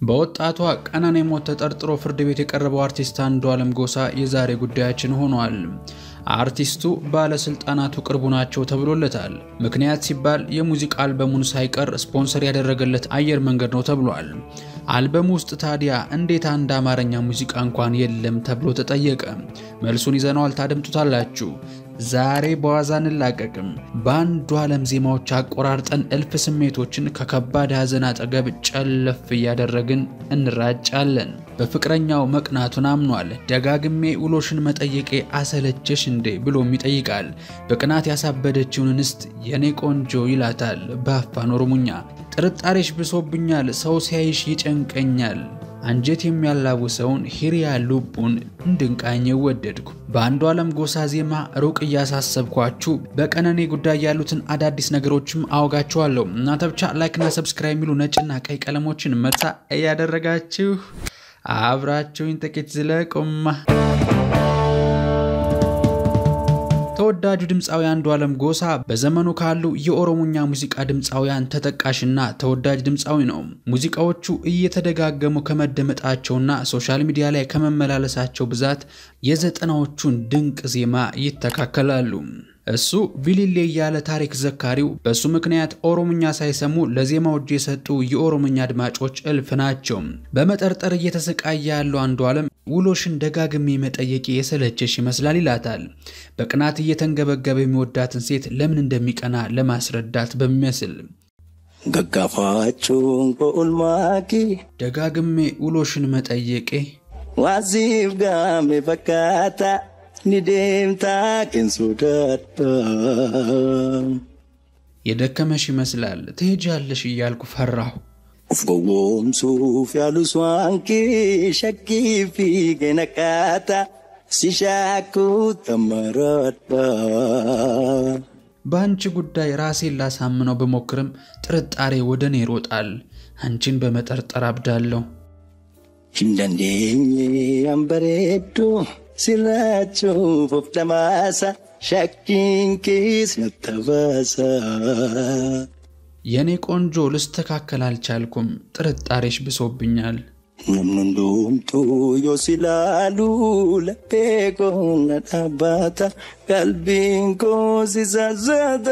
በወጣቷ ቀነኔ ሞት ተጠርጥሮ ፍርድ ቤት የቀረበው አርቲስት አንዱዓለም ጎሳ የዛሬ ጉዳያችን ሆኗል። አርቲስቱ ባለስልጣናቱ ቅርቡ ናቸው ተብሎለታል። ምክንያት ሲባል የሙዚቃ አልበሙን ሳይቀር ስፖንሰር ያደረገለት አየር መንገድ ነው ተብሏል። አልበሙ ውስጥ ታዲያ እንዴት አንድ አማርኛ ሙዚቃ እንኳን የለም ተብሎ ተጠየቀ። መልሱን ይዘነዋል፣ ታደምጡታላችሁ። ዛሬ በዋዛ አንላቀቅም። በአንዱዓለም ዜማዎች አቆራርጠን እልፍ ስሜቶችን ከከባድ ሐዘን አጠገብ ጨለፍ እያደረግን እንራጫለን። በፍቅረኛው መቅናቱን አምኗል። ደጋግሜ ውሎሽን መጠየቄ አሰለቸሽ እንዴ ብሎም ይጠይቃል። በቅናት ያሳበደችውን እንስት የኔ ቆንጆ ይላታል በአፋን ኦሮሞኛ። ጥርጣሬሽ ብሶብኛል፣ ሰው ሲያይሽ ይጨንቀኛል፣ አንጀት የሚያላውሰውን ሂሪያ ሉቡን እንድንቃኝ ወደድኩ። በአንዱዓለም ጎሳ ዜማ ሩቅ እያሳሰብኳችሁ በቀነኔ ጉዳይ ያሉትን አዳዲስ ነገሮችም አወጋችኋለሁ። እናንተ ብቻ like ና subscribe የሚሉ ነጭና ቀይ ቀለሞችን መታ እያደረጋችሁ አብራችሁኝ ጥቂት ዝለቁማ። ተወዳጁ ድምፃዊ አንዱዓለም ጎሳ በዘመኑ ካሉ የኦሮሞኛ ሙዚቃ ድምፃውያን ተጠቃሽና ተወዳጅ ድምፃዊ ነው። ሙዚቃዎቹ እየተደጋገሙ ከመደመጣቸውና social media ላይ ከመመላለሳቸው ብዛት የዘጠናዎቹን ድንቅ ዜማ ይተካከላሉ። እሱ ቪሊሌ እያለ ታሪክ ዘካሪው በሱ ምክንያት ኦሮሞኛ ሳይሰሙ ለዜማው እጅ የሰጡ የኦሮሞኛ አድማጮች እልፍ ናቸው። በመጠርጠር እየተሰቃየ ያለው አንዱዓለም ውሎሽን ደጋግሜ መጠየቄ የሰለቸሽ ይመስላል ይላታል። በቅናት እየተንገበገበ የሚወዳትን ሴት ለምን እንደሚቀና ለማስረዳት በሚመስል ገጋፋቹን ኦልማኪ ደጋግሜ ውሎሽን መጠየቄ ዋዚፍ ጋሜ ፈካታ ኒዴምታ ኪንሱዳዳ የደከመሽ ይመስላል ትሄጃለሽ እያልኩ ፈራሁ። ኡፍ ጎወምሱፍ ያሉ ስዋንኪ ሸኪ ፊገነቃታ ሲሻኩ ተመረዳ በአንቺ ጉዳይ ራሴን ላሳምነው ብሞክርም ጥርጣሬ ወደ እኔ ይሮጣል። አንቺን በመጠርጠር አብዳለሁ። እንደንዴኝ አንበሬዱ ሲራቸው ፎፍለማሳ ሸኪንኪስ ነተባሳ የኔ ቆንጆ ልስተካከል አልቻልኩም፣ ጥርጣሬሽ ብሶብኛል። ነምኑንዱምቱ ዮሲላሉ ለፔኮነ ዳባታ ቀልቢንኮ ሲሳዘታ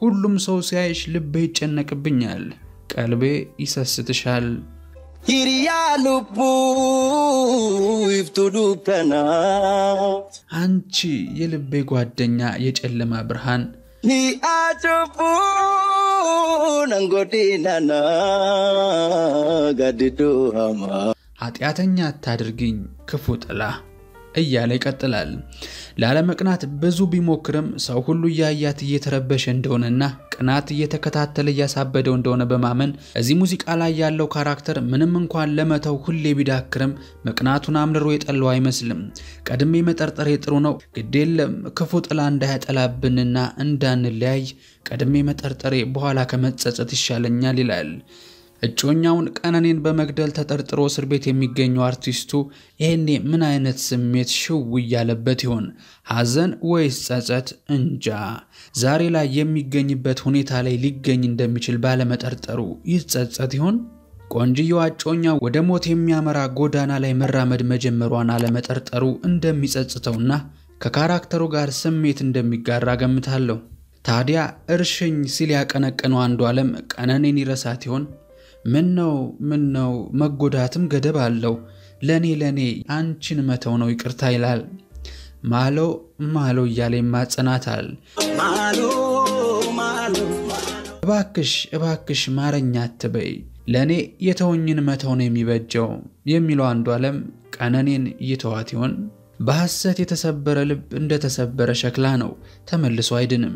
ሁሉም ሰው ሲያይሽ ልቤ ይጨነቅብኛል፣ ቀልቤ ይሰስትሻል። ሂሪያ ሉቡ ይፍቱ ዱከና አንቺ የልቤ ጓደኛ፣ የጨለማ ብርሃን ኒአጩቡ ነንጎዲናና ጋዲዱ ሃማ ኃጢአተኛ አታድርግኝ ክፉ ጥላ እያለ ይቀጥላል። ላለመቅናት ብዙ ቢሞክርም ሰው ሁሉ እያያት እየተረበሸ እንደሆነና ቅናት እየተከታተለ እያሳበደው እንደሆነ በማመን እዚህ ሙዚቃ ላይ ያለው character ምንም እንኳን ለመተው ሁሌ ቢዳክርም መቅናቱን አምርሮ የጠላው አይመስልም። ቀድሜ መጠርጠሬ ጥሩ ነው፣ ግዴለም ክፉ ጥላ እንዳያጠላብንና እንዳንለያይ ቀድሜ መጠርጠሬ በኋላ ከመጸጸት ይሻለኛል ይላል። እጮኛውን ቀነኔን በመግደል ተጠርጥሮ እስር ቤት የሚገኘው አርቲስቱ ይሄኔ ምን አይነት ስሜት ሽው እያለበት ይሆን? ሐዘን ወይስ ጸጸት? እንጃ። ዛሬ ላይ የሚገኝበት ሁኔታ ላይ ሊገኝ እንደሚችል ባለመጠርጠሩ ይጸጸት ይሆን? ቆንጅየዋ እጮኛ ወደ ሞት የሚያመራ ጎዳና ላይ መራመድ መጀመሯን አለመጠርጠሩ እንደሚጸጽተውና ከካራክተሩ ጋር ስሜት እንደሚጋራ ገምታለሁ። ታዲያ እርሽኝ ሲል ያቀነቀነው አንዱዓለም ቀነኔን ይረሳት ይሆን? ምነው ምነው መጎዳትም ገደብ አለው፣ ለኔ ለኔ አንቺን መተው ነው ይቅርታ ይላል። ማሎ ማሎ እያለ ይማጸናታል። ማሎ ማሎ እባክሽ እባክሽ ማረኛ አትበይ፣ ለእኔ የተወኝን መተው ነው የሚበጀው የሚለው አንዱዓለም ቀነኔን ይተዋት ይሆን? በሐሰት የተሰበረ ልብ እንደተሰበረ ሸክላ ነው፣ ተመልሶ አይድንም።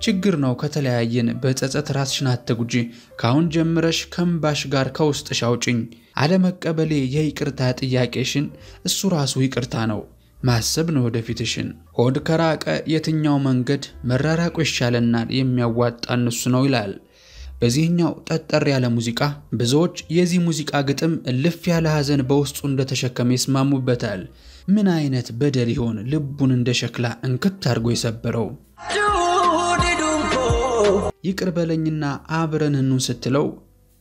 ችግር ነው ከተለያየን፣ በጸጸት ራስሽን አትጉጂ። ካሁን ጀምረሽ ከእምባሽ ጋር ከውስጥሽ አውጭኝ። አለመቀበሌ የይቅርታ ጥያቄሽን እሱ ራሱ ይቅርታ ነው። ማሰብ ነው ወደፊትሽን። ሆድ ከራቀ የትኛው መንገድ መራራቁ ይሻለናል፣ የሚያዋጣን እሱ ነው ይላል። በዚህኛው ጠጠር ያለ ሙዚቃ ብዙዎች የዚህ ሙዚቃ ግጥም እልፍ ያለ ሐዘን በውስጡ እንደተሸከመ ይስማሙበታል። ምን አይነት በደል ይሆን ልቡን እንደ ሸክላ እንክት አድርጎ የሰበረው? ይቅር በለኝና አብረን እንሁን ስትለው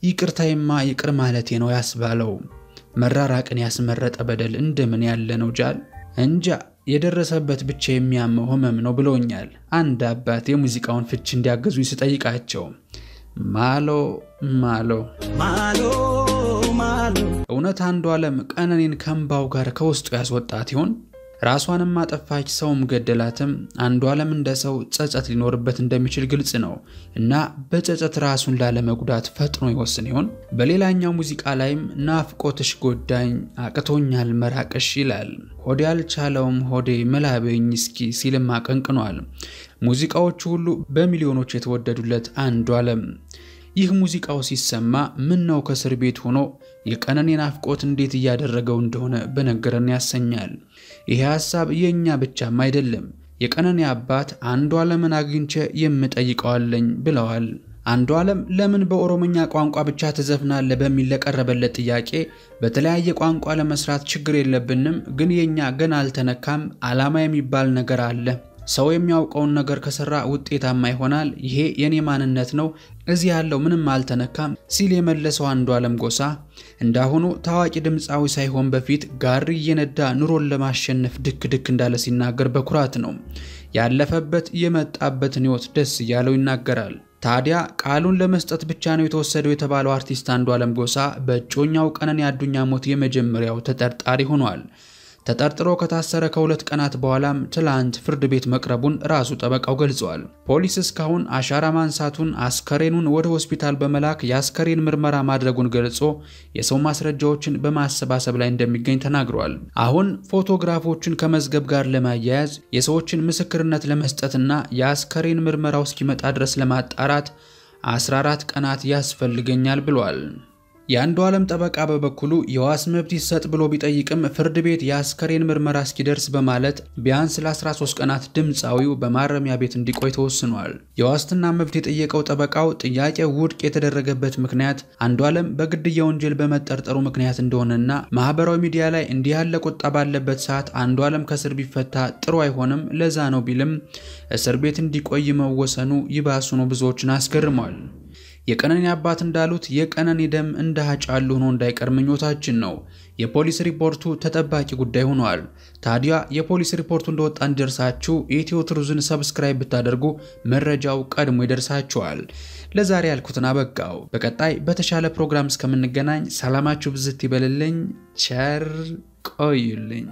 ይቅርታይማ ይቅር ማለቴ ነው ያስባለው መራራቅን ያስመረጠ በደል እንደምን ያለ ነው ጃል እንጃ የደረሰበት ብቻ የሚያመው ህመም ነው ብለውኛል አንድ አባት የሙዚቃውን ፍች እንዲያገዙኝ ስጠይቃቸው። ማሎ ማሎ ማሎ ማሎ እውነት አንዱዓለም ቀነኒን ከእምባው ጋር ከውስጡ ያስወጣት ይሆን? ራሷንም አጠፋች ሰውም ገደላትም። አንዱዓለም እንደ ሰው ጸጸት ሊኖርበት እንደሚችል ግልጽ ነው እና በጸጸት ራሱን ላለመጉዳት ፈጥኖ ይወስን ይሆን? በሌላኛው ሙዚቃ ላይም ናፍቆትሽ ጎዳኝ አቅቶኛል መራቅሽ ይላል። ሆዴ አልቻለውም ሆዴ መላበኝ እስኪ ሲልም አቀንቅኗል። ሙዚቃዎቹ ሁሉ በሚሊዮኖች የተወደዱለት አንዱዓለም ይህ ሙዚቃው ሲሰማ ምን ነው ከእስር ቤት ሆኖ የቀነኒ ናፍቆት እንዴት እያደረገው እንደሆነ በነገረን ያሰኛል። ይሄ ሐሳብ የኛ ብቻም አይደለም። የቀነኒ አባት አንዱዓለምን አግኝቼ የምጠይቀው አለኝ ብለዋል። አንዱዓለም ለምን በኦሮሞኛ ቋንቋ ብቻ ተዘፍናለህ በሚል ለቀረበለት ጥያቄ በተለያየ ቋንቋ ለመስራት ችግር የለብንም፣ ግን የኛ ገና አልተነካም፣ ዓላማ የሚባል ነገር አለ። ሰው የሚያውቀውን ነገር ከሰራ ውጤታማ ይሆናል። ይሄ የኔ ማንነት ነው። እዚህ ያለው ምንም አልተነካም ሲል የመለሰው አንዱዓለም ጎሳ እንዳሁኑ ታዋቂ ድምፃዊ ሳይሆን በፊት ጋሪ እየነዳ ኑሮን ለማሸነፍ ድክ ድክ እንዳለ ሲናገር በኩራት ነው። ያለፈበት የመጣበትን ሕይወት ደስ እያለው ይናገራል። ታዲያ ቃሉን ለመስጠት ብቻ ነው የተወሰደው የተባለው አርቲስት አንዱዓለም ጎሳ በእጮኛው ቀነኒ አዱኛ ሞት የመጀመሪያው ተጠርጣሪ ሆኗል። ተጠርጥሮ ከታሰረ ከሁለት ቀናት በኋላም ትላንት ፍርድ ቤት መቅረቡን ራሱ ጠበቃው ገልጿል። ፖሊስ እስካሁን አሻራ ማንሳቱን፣ አስከሬኑን ወደ ሆስፒታል በመላክ የአስከሬን ምርመራ ማድረጉን ገልጾ የሰው ማስረጃዎችን በማሰባሰብ ላይ እንደሚገኝ ተናግሯል። አሁን ፎቶግራፎችን ከመዝገብ ጋር ለማያያዝ የሰዎችን ምስክርነት ለመስጠትና የአስከሬን ምርመራው እስኪመጣ ድረስ ለማጣራት 14 ቀናት ያስፈልገኛል ብሏል። የአንዱዓለም ጠበቃ በበኩሉ የዋስ መብት ይሰጥ ብሎ ቢጠይቅም ፍርድ ቤት የአስከሬን ምርመራ እስኪደርስ በማለት ቢያንስ ለ13 ቀናት ድምፃዊው በማረሚያ ቤት እንዲቆይ ተወስኗል። የዋስትና መብት የጠየቀው ጠበቃው ጥያቄው ውድቅ የተደረገበት ምክንያት አንዱዓለም በግድያ ወንጀል በመጠርጠሩ ምክንያት እንደሆነና ማህበራዊ ሚዲያ ላይ እንዲህ ያለ ቁጣ ባለበት ሰዓት አንዱዓለም ከእስር ቢፈታ ጥሩ አይሆንም፣ ለዛ ነው ቢልም እስር ቤት እንዲቆይ መወሰኑ ይባሱኑ ብዙዎችን አስገርሟል። የቀነኒ አባት እንዳሉት የቀነኒ ደም እንደ ሀጫሉ ሆኖ እንዳይቀር ምኞታችን ነው። የፖሊስ ሪፖርቱ ተጠባቂ ጉዳይ ሆኗል። ታዲያ የፖሊስ ሪፖርቱ እንደወጣ እንዲደርሳችሁ ኢትዮ ትሩዝን subscribe ብታደርጉ መረጃው ቀድሞ ይደርሳችኋል። ለዛሬ ያልኩትን አበቃው። በቀጣይ በተሻለ ፕሮግራም እስከምንገናኝ ሰላማችሁ ብዝት ይበልልኝ። ቸር ቆዩልኝ።